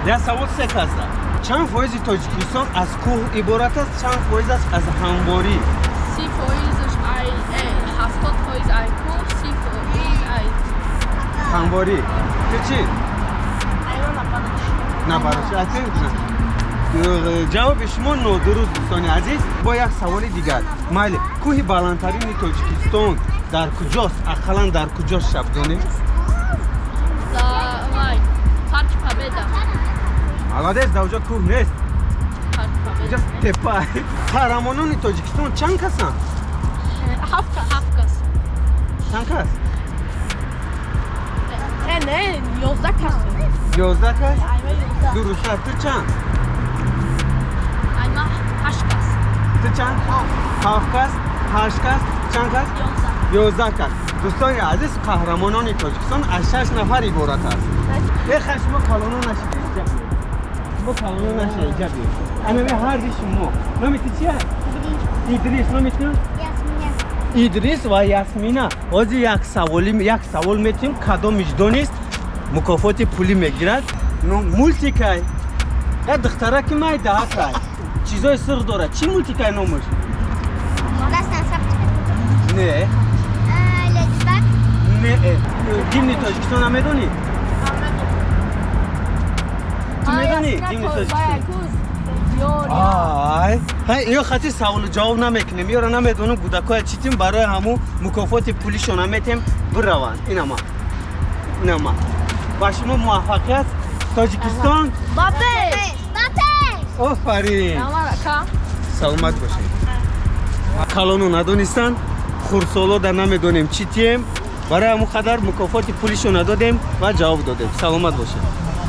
Як савол се каса. Чанд фоизи Тоҷикистон аз кӯҳ иборат аст, чанд фоизаш аз ҳамворӣ? 30 фоизаш ай, 70% ай кӯҳ, 30% ай ҳамворӣ. Ту чӣ? Набараш. А ту? Ҷавоби шумо нодуруст, дӯстони азиз. Бо як саволи дигар. Майли, кӯҳи баландтарини Тоҷикистон дар куҷост? Ақаллан дар куҷост, шабдонем? Да, вай, Парки Победа. Молодец, дар оҷо кӯҳ нест. Парки Оҷа Победа. теппа. Қаҳрамонони Тоҷикистон чанд касанд? Ҳафт, ҳафт кас. Чанд кас? Не, 11 кас. 11 кас? Айма 11. Дуруст. Ту чанд? Айма ҳашт кас. Ту чанд? Ҳафт кас, ҳашт кас, чанд кас? 11. 11 кас. Дӯстони азиз, қаҳрамонони Тоҷикистон аз шаш нафар иборат аст. Эха, шумо калоно нашида, иҷа биёед. Шумо калоно нашида, иҷа биёед. Анами ҳарди шумо, номи ту чи аст? Идрис. Номи ту? Идрис ва Ясмина. Ҳозир як саволи, як савол метиҳем, кадомиш донист, мукофоти пулӣ мегирад. Мультикай, як духтараки майдаакай, чизои сирқ дорад. Чӣ мультикай номаш? Не. Не, гимни Тоҷикистон намедонӣ? Ту медонӣ гимни Тоҷикистон? Ай, ҳай, ё хати саволу ҷавоб намекунем, ёро намедонам. Гудакоя читим, барои ҳамун мукофоти пулишо наметем, бираванд. Инама, инама, ба шумо муваффақият. Тоҷикистон! Ба пеш! Офарин, саломат бошед. Калону надонистанд, хурдсоло да намедонем чӣ тием, барои ҳамун қадар мукофоти пулишо надодем ва ҷавоб додем. Саломат бошед.